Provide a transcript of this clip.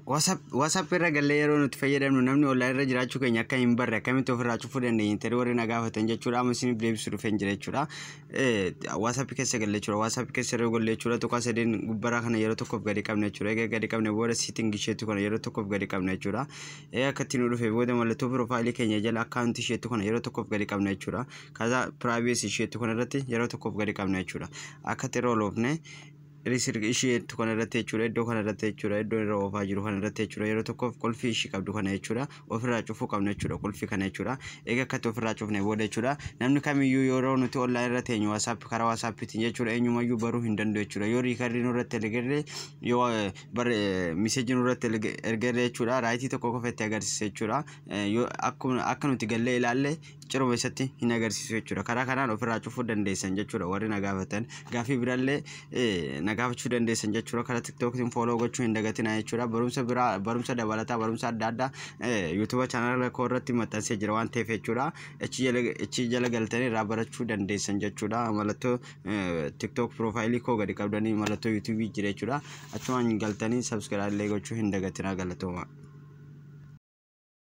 WhatsApp irra gallee yeroo nuti fayyadamnu namni online irra jiraachuu keenya akka hin barre akkamitti ofirraa cufuu dandeenya ta'ee warri na gaafatan jechuudha. Amma isiniif deebisuu dhufeen jira jechuudha. WhatsApp keessa galle jechuudha. WhatsApp keessa yeroo galle jechuudha, tuqaa sadeen gubbaraa kana yeroo tokkoof gadi qabna jechuudha. Egaa gadi qabne booda setting isheetu kana yeroo tokkoof gadi qabna jechuudha. Egaa akka ittiin nu dhufe booda mallattoo profile keenya jala account isheetu kana yeroo tokkoof gadi qabna jechuudha. Kaza privacy isheetu kana irratti yeroo tokkoof gadi qabna jechuudha. Akka itti yeroo loofne isheetu kana irratti jechuudha, iddoo kana irratti jechuudha, iddoo irra oofaa jiru kana irratti jechuudha, yeroo tokkoof qulfii ishii qabdu kana jechuudha ofirraa cufuu qabna jechuudha, qulfii kana jechuudha. Egaa akkatti ofirraa cufne booda jechuudha, namni kamiyyuu yeroo nuti online irra teenyu WhatsApp karaa WhatsAppiitiin jechuudha eenyumayyuu baruu hin danda'u jechuudha. Yoo record nurratti ergerre, yoo message nurratti ergerre jechuudha, right tokko qofa itti agarsiisa jechuudha. Yoo akka nuti gallee ilaalle ciruma isatti hin agarsiisu jechuudha. Karaa kanaan ofirraa cufuu dandeessan jechuudha. Warri na gaafatan gaafii birallee na gaafachuu dandeessan jechuudha. Karaa TikTokiin follow gochuu hin dagatinaa jechuudha. Barumsa biraa, barumsa dabalataa, barumsa adda addaa YouTube channel koo irratti maxxansee jira waan ta'eef jechuudha, achi jala galtanii irraa barachuu dandeessan jechuudha. Mallattoo TikTok profile koo gadi qabdanii mallattoo YouTube jira jechuudha. Achumaan galtanii subscribe illee gochuu hin dagatinaa. Galatooma.